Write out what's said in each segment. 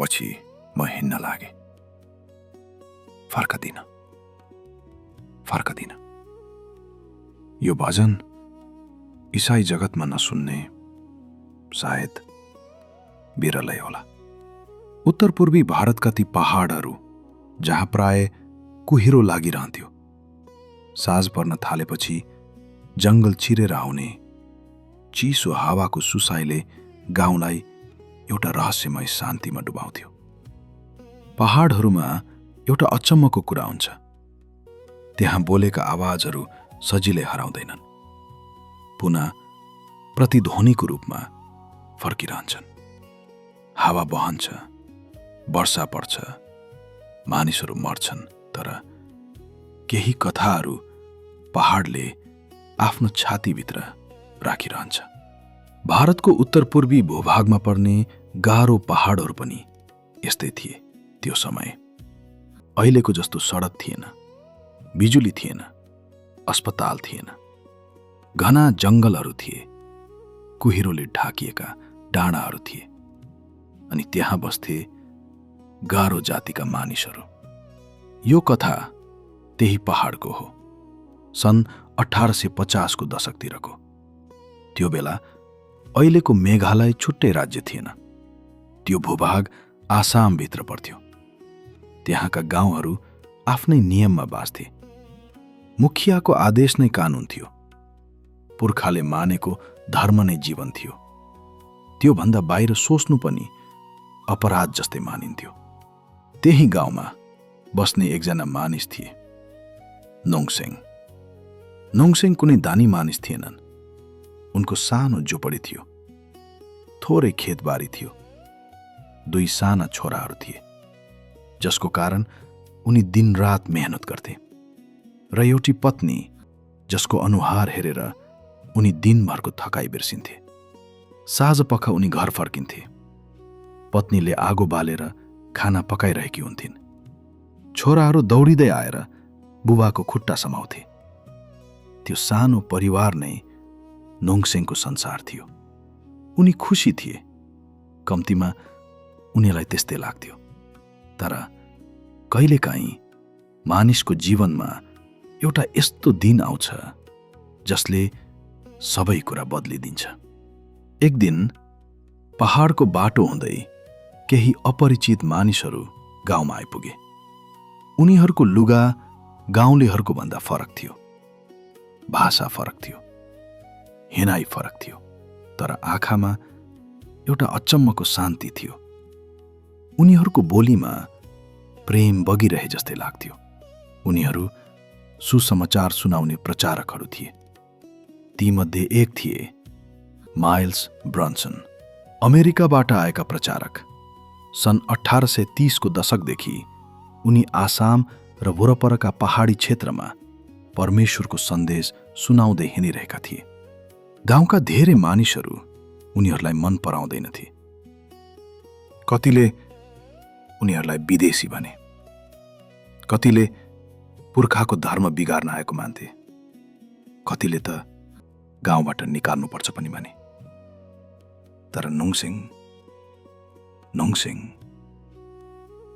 पछि म हिँड्न लागे। फर्कदिन। यो भजन इसाई जगतमा नसुन्ने सायद बिरलै होला। उत्तर पूर्वी भारतका ती पहाडहरू जहाँ प्राय कुहिरो लागिरहन्थ्यो। साँझ पर्न थालेपछि जंगल चिरेर आउने चिसो हावाको सुसाइले गाउँलाई एउटा रहस्यमय शान्तिमा डुबाउँथ्यो। पहाडहरूमा एउटा अचम्मको कुरा हुन्छ, त्यहाँ बोलेका आवाजहरू सजिलै हराउँदैनन्, पुनः प्रतिध्वनिको रूपमा फर्किरहन्छन्। हावा बहन्छ, वर्षा पर्छ, मानिसहरू मर्छन्, तर केही कथाहरू पहाडले आफ्नो छातीभित्र राखिरहन्छ। भारतको उत्तर पूर्वी भूभागमा पर्ने गाह्रो पहाडहरू पनि यस्तै थिए। त्यो समय अहिलेको जस्तो सडक थिएन, बिजुली थिएन, अस्पताल थिएन। घना जंगलहरू थिए, कुहिरोले ढाकिएका डाँडाहरू थिए, अनि त्यहाँ बस्थे गारो जातिका मानिसहरू। यो कथा त्यही पहाडको हो, सन् 1850 को दशकतिरको। त्यो बेला अहिलेको मेघालय छुट्टै राज्य थिएन, त्यो भूभाग आसामभित्र पर्थ्यो। त्यहाँका गाउँहरू आफ्नै नियममा बाँच्थे। मुखियाको आदेश नै कानून थियो, पुर्खाले मानेको धर्म नै जीवन थियो। त्योभन्दा बाहिर सोच्नु पनि अपराध जस्तै मानिन्थ्यो। त्यही गाउँमा बस्ने एकजना मानिस थिए, नोङसेङ। नोङसेङ कुनै दानी मानिस थिएनन्। उनको सानो झोपडी थियो, थोरै खेतबारी थियो, 2 साना छोराहरू थिए, जसको कारण उनी दिनरात मेहनत गर्थे, र एउटी पत्नी जसको अनुहार हेरेर उनी दिनभरको थकाइ बिर्सिन्थे। साँझपख उनी घर फर्किन्थे। पत्नीले आगो बालेर खाना पकाइरहेकी हुन्थिन्। छोराहरू दौडिँदै आएर बुबाको खुट्टा समाउँथे। त्यो सानो परिवार नै नोङसेङको संसार थियो। उनी खुसी थिए, कम्तीमा उनीलाई त्यस्तै लाग्थ्यो। तर कहिलेकाहीँ मानिसको जीवनमा एउटा यस्तो दिन आउँछ जसले सबै कुरा बदलिदिन्छ। एक दिन पहाडको बाटो हुँदै केही अपरिचित मानिसहरू गाउँमा आइपुगे। उनीहरूको लुगा गाउँलेहरूको भन्दा फरक थियो, भाषा फरक थियो, हिँडाइ फरक थियो, तर आँखामा एउटा अचम्मको शान्ति थियो। उनीहरूको बोलीमा प्रेम बगिरहे जस्तै लाग्थ्यो। उनीहरू सुसमाचार सुनाउने प्रचारकहरू थिए। तीमध्ये एक थिए माइल्स ब्रन्सन, अमेरिकाबाट आएका प्रचारक। सन् 1830 को दशकदेखि उनी आसाम र वरपरका पहाडी क्षेत्रमा परमेश्वरको सन्देश सुनाउँदै हिँडिरहेका थिए। गाउँका धेरै मानिसहरू उनीहरूलाई मन पराउँदैनथे। कतिले उनीहरूलाई विदेशी भने, कतिले पुर्खाको धर्म बिगार्न आएको मान्थे, कतिले त गाउँबाट निकाल्नुपर्छ पनि भने। तर नोङसेङ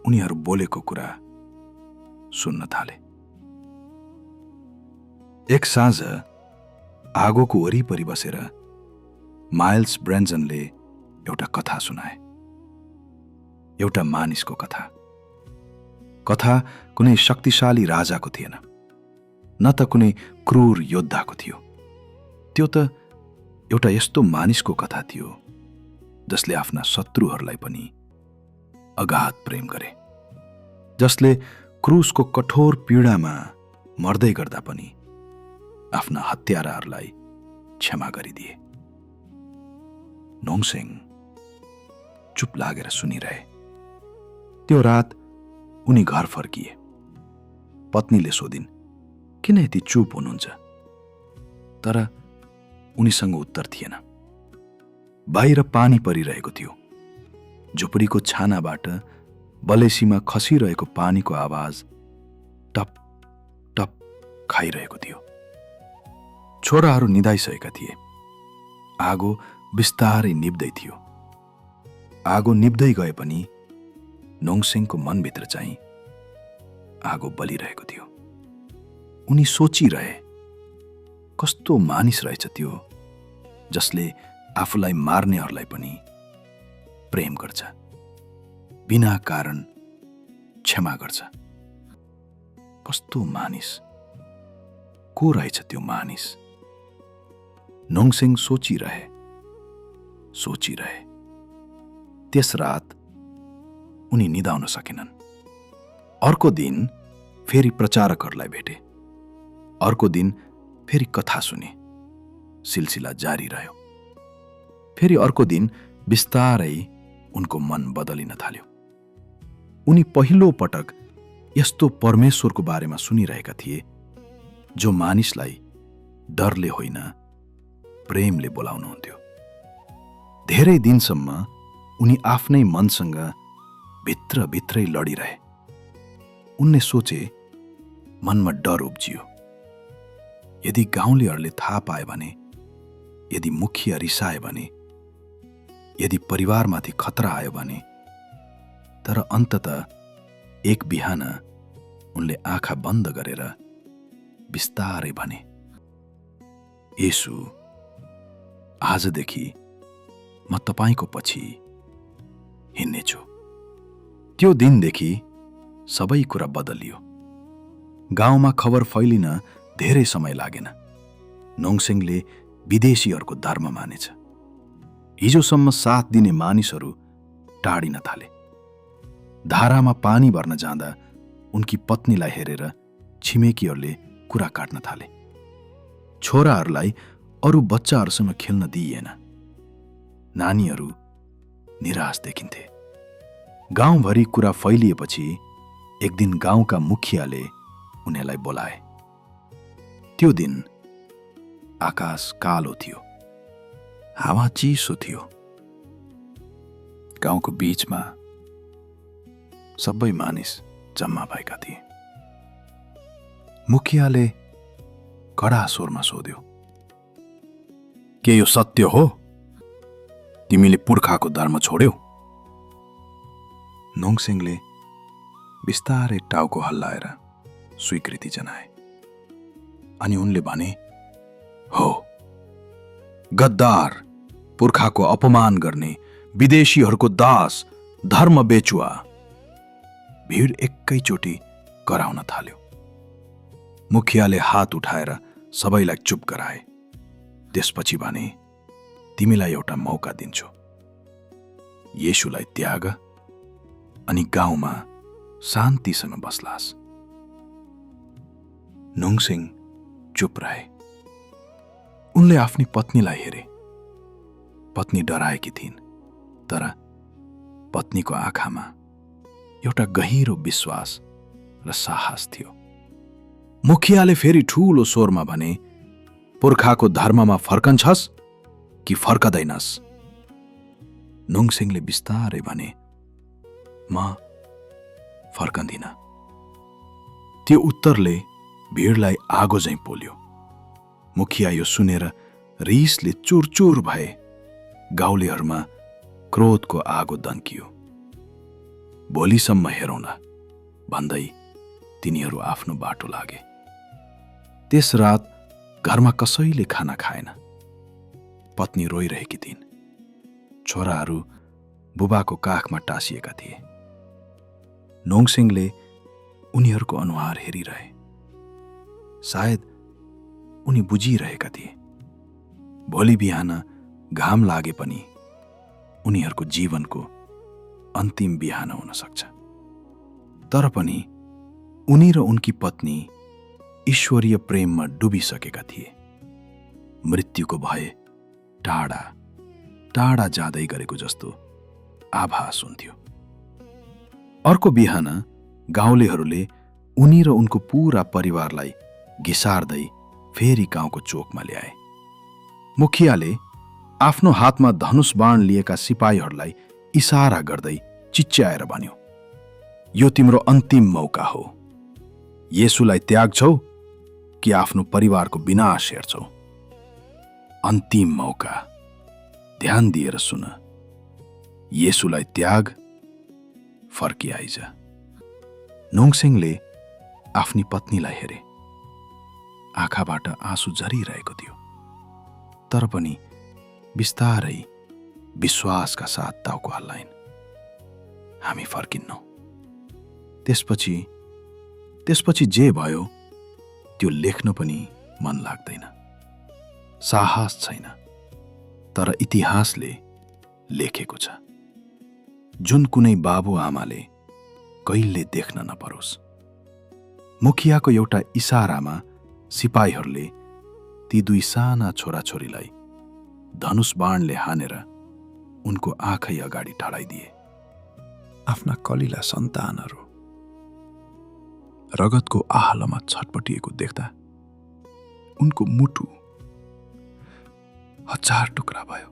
उनीहरू बोलेको कुरा सुन्न थाले। एक साँझ आगोको वरिपरि बसेर माइल्स ब्रेन्जनले एउटा कथा सुनाए। एउटा मानिसको कथा। कथा कुनै शक्तिशाली राजाको थिएन, न त कुनै क्रूर योद्धाको थियो। त्यो त एउटा यस्तो मानिसको कथा थियो जसले आफ्ना शत्रुहरूलाई पनि अगाध प्रेम गरे, जसले क्रूसको कठोर पीडामा मर्दै गर्दा पनि आफ्ना हत्याराहरूलाई क्षमा गरिदिए। नोङसेङ चुप लागेर सुनिरहे। त्यो रात उनी घर फर्किए। पत्नीले सोधिन्, किन यति चुप हुनुहुन्छ? तर उनीसँग उत्तर थिएन। बाहिर पानी परिरहेको थियो। झुपडीको छानाबाट बलेसीमा खसिरहेको पानीको आवाज टप टप खाइरहेको थियो। छोराहरू निदाइसकेका थिए। आगो बिस्तारै निप्दै थियो। आगो निप्दै गए पनि नोङसेङको मनभित्र चाहिँ आगो बलिरहेको थियो। उनी सोचिरहे, कस्तो मानिस रहेछ त्यो जसले आफूलाई मार्नेहरूलाई पनि प्रेम गर्छ, बिना कारण क्षमा गर्छ। कस्तो मानिस, को रहेछ त्यो मानिस? नोङसेङ सोचिरहे। त्यस रात उनी निदाउन सकेनन्। अर्को दिन फेरि प्रचारकहरूलाई भेटे। अर्को दिन फेरि कथा सुने। सिलसिला जारी रह्यो। फेरि अर्को दिन बिस्तारै उनको मन बदलिन थाल्यो। उनी पहिलो पटक यस्तो परमेश्वरको बारेमा सुनिरहेका थिए जो मानिसलाई डरले होइन प्रेमले बोलाउनुहुन्थ्यो। धेरै दिनसम्म उनी आफ्नै मनसँग भित्रभित्रै लडिरहे। उनले सोचे, मनमा डर उब्जियो, यदि गाउँलेहरूले थाहा पाए भने, यदि मुखिया रिसाए भने, यदि परिवारमाथि खतरा आयो भने। तर अन्ततः एक बिहान उनले आँखा बन्द गरेर बिस्तारै भने, येशू, आजदेखि म तपाईको पछि हिँड्नेछु। त्यो दिनदेखि सबै कुरा बदलियो। गाउँमा खबर फैलिन धेरै समय लागेन। नोङसेङले विदेशीहरूको धर्म मानेछ। हिजोसम्म साथ दिने मानिसहरू टाढिन थाले। धारामा पानी भर्न जाँदा उनकी पत्नीलाई हेरेर छिमेकीहरूले कुरा काट्न थाले। छोराहरूलाई अरू बच्चाहरूसँग खेल्न दिइएन। नानीहरू निराश देखिन्थे। गाउँभरि कुरा फैलिएपछि एक दिन गाउँका मुखियाले उनीहरूलाई बोलाए। त्यो दिन आकाश कालो थियो, हावा चिसो थियो। गाउँको बीचमा सबै मानिस जम्मा भएका थिए। मुखियाले कडा स्वरमा सोध्यो, के यो सत्य हो? तिमीले पुर्खाको धर्म छोड्यौ? नोङसेङले बिस्तारै टाउको हल्लाएर स्वीकृति जनाए। अनि उनले भने, हो, गद्दार, पुर्खाको अपमान गर्ने, विदेशीहरूको दास, धर्म बेचुवा। भीड एकैचोटि कराउन थाल्यो। मुखियाले हात उठाएर सबैलाई चुप गराए। त्यसपछि भने, तिमीलाई एउटा मौका दिन्छु। येशूलाई त्याग अनि गाउँमा शान्तिसँग बस्लास्। नोङसेङ चुप रहे। उनले आफ्नी पत्नीलाई हेरे। पत्नी डराएकी थिइन्, तर पत्नीको आँखामा एउटा गहिरो विश्वास र साहस थियो। मुखियाले फेरि ठूलो स्वरमा भने, पुर्खाको धर्ममा फर्कन्छस् कि फर्कदैनस्? नोङसेङले बिस्तारै भने, म फर्कन्दिन। त्यो उत्तरले भीडलाई आगो झैं पोल्यो। मुखिया यो सुनेर रिसले चुरचुर भए। गाउँलेहरूमा क्रोधको आगो दन्कियो। भोलिसम्म हेरौँ न भन्दै तिनीहरू आफ्नो बाटो लागे। त्यस रात घरमा कसैले खाना खाएन। पत्नी रोइरहेकी थिइन्। छोराहरू बुबाको काखमा टाँसिएका थिए। नोङसेङले उनीहरूको अनुहार हेरिरहे। सायद उनी बुझिरहेका थिए, भोलि बिहान घाम लागे पनि उनीहरूको जीवनको अन्तिम बिहान हुन सक्छ। तर पनि उनी र उनकी पत्नी ईश्वरीय प्रेममा डुबिसकेका थिए। मृत्युको भय टाढा टाढा जाँदै गरेको जस्तो आभास हुन्थ्यो। अर्को बिहान गाउँलेहरूले उनी र उनको पूरा परिवारलाई घिसार्दै फेरि गाउँको चोकमा ल्याए। मुखियाले आफ्नो हातमा धनुष बाण लिएका सिपाहीहरूलाई इशारा गर्दै चिच्याएर भन्यो, यो तिम्रो अन्तिम मौका हो। येशूलाई त्याग्छौ कि आफ्नो परिवारको विनाश हेर्छौ? अन्तिम मौका। ध्यान दिएर सुन। येशूलाई त्याग, फर्किआइज। नोङसेङले आफ्नी पत्नीलाई हेरे। आँखाबाट आँसु झरिरहेको थियो, तर पनि बिस्तारै विश्वासका साथ टाउको हल्लाइन्। हामी फर्किन्नौ। त्यसपछि जे भयो त्यो लेख्न पनि मन लाग्दैन। साहस छैन, तर इतिहासले लेखेको छ, जुन कुनै बाबुआमाले कहिले देख्न नपरोस्। मुखियाको एउटा इसारामा सिपाहीहरूले ती दुई साना छोराछोरीलाई धनुष बाणले हानेर उनको आँखै अगाडि ढाडाइदिए। आफ्ना कलिला सन्तानहरू रगतको आहलमा छटपटिएको देख्दा उनको मुटु 1000 टुक्रा भयो।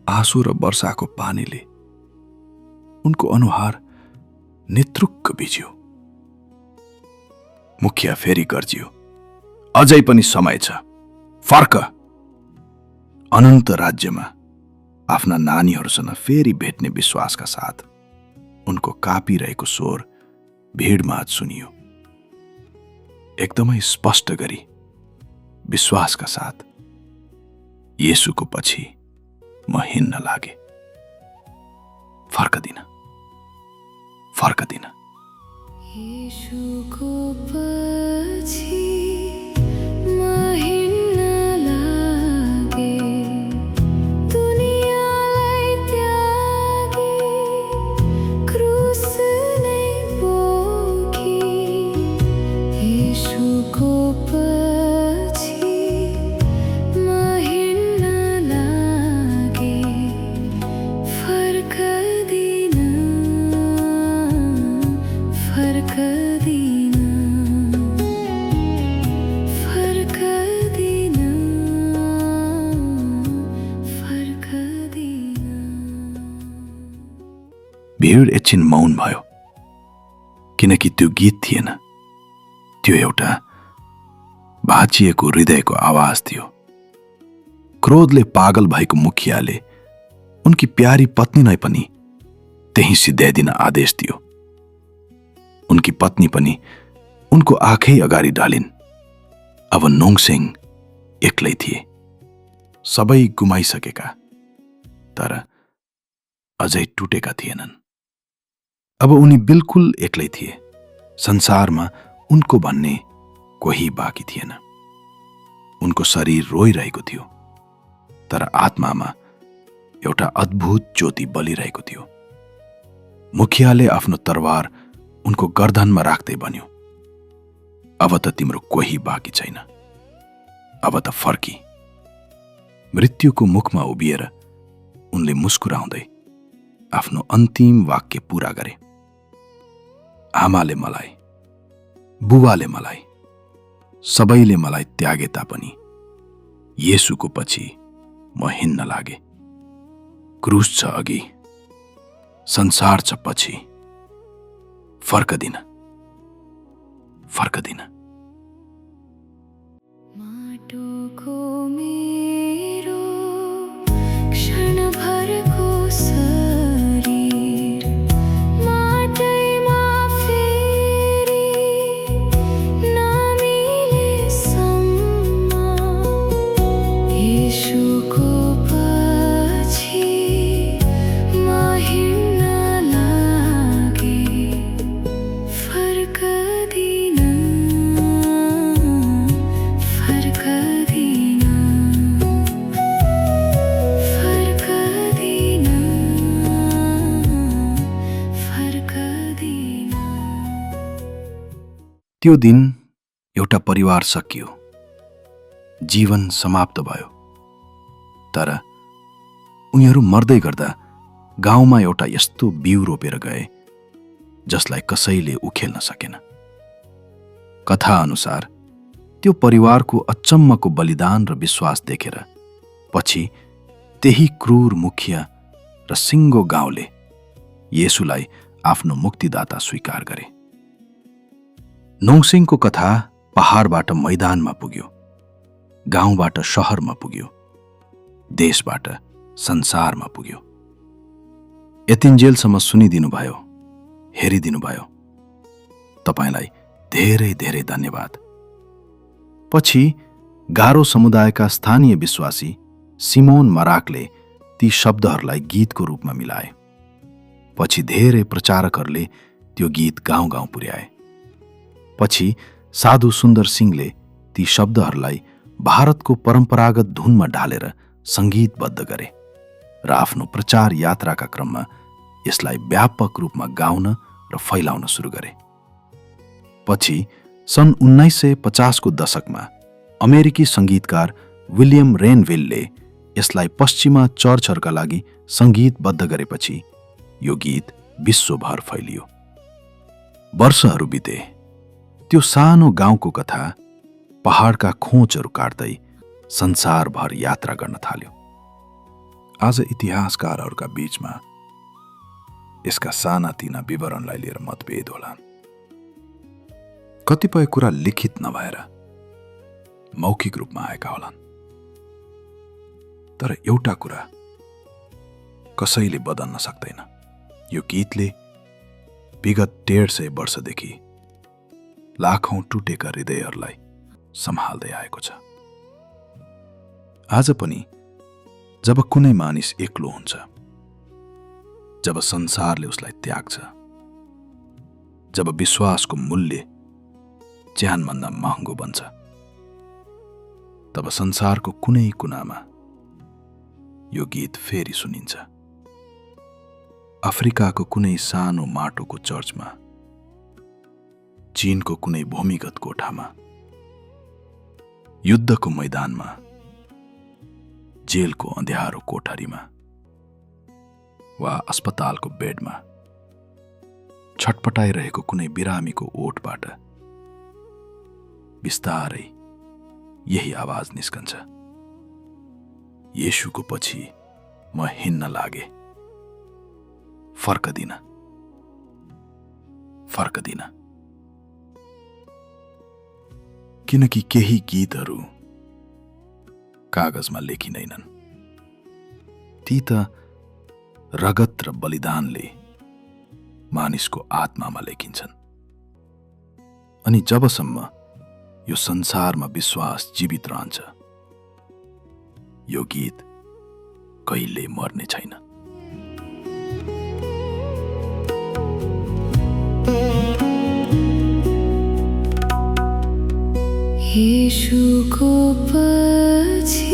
आँसु र वर्षाको पानीले उनको अनुहार नेत्रुक्क भिज्यो। मुखिया फेरि गर्जियो, अझै पनि समय छ, फर्क। अनन्त राज्यमा आफ्ना नानीहरूसँग फेरि भेट्ने विश्वासका साथ उनको कापिरहेको स्वर भिडमा सुनियो। एकदमै स्पष्ट गरी, विश्वासका साथ, येशूको पछि म हिँड्न लागे। फर्कदिन। येशूको पछि म हिँड्न लागे, दुनियाँलाई त्यागी, क्रुस नै बोकी। येशूको भीड एकछिन मौन भयो, किनकि त्यो गीत थिएन, त्यो एउटा भाँचिएको हृदयको आवाज थियो। क्रोधले पागल भएको मुखियाले उनकी प्यारी पत्नीलाई पनि त्यही सिध्याइदिन आदेश दियो। उनकी पत्नी पनि उनको आँखै अगाडि ढालिन्। अब नोङसेङ एक्लै थिए, सबै गुमाइसकेका, तर अझै टुटेका थिएनन्। अब उनी बिल्कुल एक्लै थिए। संसारमा उनको भन्ने कोही बाँकी थिएन। उनको शरीर रोइरहेको थियो, तर आत्मामा एउटा अद्भुत ज्योति बलिरहेको थियो। मुखियाले आफ्नो तरवार उनको गर्दनमा राख्दै भन्यो, अब त तिम्रो कोही बाँकी छैन, अब त फर्की। मृत्युको मुखमा उभिएर उनले मुस्कुराउँदै आफ्नो अन्तिम वाक्य पूरा गरे। आमाले मलाई, बुबाले मलाई, सबैले मलाई त्यागे तापनि येशूको पछि म हिँड्न लागे। क्रुस छ अघि, संसार छ पछि, फर्कदिन। माटोको मेरो क्षणभरको शरीर माटैमा फेरि नमिलेसम्म येशूको पछि म हिँड्न लागे। फर्कदिन त्यो दिन एउटा परिवार सकियो, जीवन समाप्त भयो, तर उनीहरू मर्दै गर्दा गाउँमा एउटा यस्तो बिउ रोपेर गए जसलाई कसैले उखेल्न सकेन। कथा अनुसार त्यो परिवारको अचम्मको बलिदान र विश्वास देखेर पछि त्यही क्रूर मुखिया र सिङ्गो गाउँले येशूलाई आफ्नो मुक्तिदाता स्वीकार गरे। नोङसिङको कथा पहाडबाट मैदानमा पुग्यो, गाउँबाट शहरमा पुग्यो, देशबाट संसारमा पुग्यो। यतिन्जेलसम्म सुनिदिनुभयो, हेरिदिनुभयो, तपाईलाई धेरै धेरै धन्यवाद। पछि गारो समुदायका स्थानीय विश्वासी सिमोन मराकले ती शब्दहरूलाई गीतको रूपमा मिलाए। पछि धेरै प्रचारकहरूले त्यो गीत गाउँ गाउँ पुर्याए। पछि साधु सुन्दर सिंहले ती शब्दहरूलाई भारतको परम्परागत धुनमा ढालेर सङ्गीतबद्ध गरे र आफ्नो प्रचार यात्राका क्रममा यसलाई व्यापक रूपमा गाउन र फैलाउन सुरु गरे। पछि सन् 1950 को दशकमा अमेरिकी सङ्गीतकार विलियम रेनविलले यसलाई पश्चिमा चर्चहरूका लागि सङ्गीतबद्ध गरेपछि यो गीत विश्वभर फैलियो। वर्षहरू बिते, त्यो सानो गाउँको कथा पहाडका खोजहरू काट्दै संसारभर यात्रा गर्न थाल्यो। आज इतिहासकारहरूका बीचमा यसका सानातिना विवरणलाई लिएर मतभेद होलान्। कतिपय कुरा लिखित नभएर मौखिक रूपमा आएका होलान्, तर एउटा कुरा कसैले बदल्न सक्दैन, यो गीतले विगत 150 वर्षदेखि लाखौं टुटेका हृदयहरूलाई सम्हाल्दै आएको छ। आज पनि जब कुनै मानिस एक्लो हुन्छ, जब संसारले उसलाई त्याग्छ, जब विश्वासको मूल्य ज्यानभन्दा महँगो बन्छ, तब संसारको कुनै कुनामा यो गीत फेरि सुनिन्छ। अफ्रिकाको कुनै सानो माटोको चर्चमा, चीनको कुनै भूमिगत कोठामा, युद्धको मैदानमा, जेलको अँध्यारो कोठरीमा वा अस्पतालको बेडमा छटपटाइरहेको कुनै बिरामीको ओठबाट बिस्तारै यही आवाज निस्कन्छ, येशूको पछि म हिँड्न लागे, फर्कदिन, फर्कदिन। किनकि केही गीतहरू कागजमा लेखिँदैनन्, ती त रगत र बलिदानले मानिसको आत्मामा लेखिन्छन्। अनि जबसम्म यो संसारमा विश्वास जीवित रहन्छ, यो गीत कहिल्यै मर्ने छैन। येशूको पछि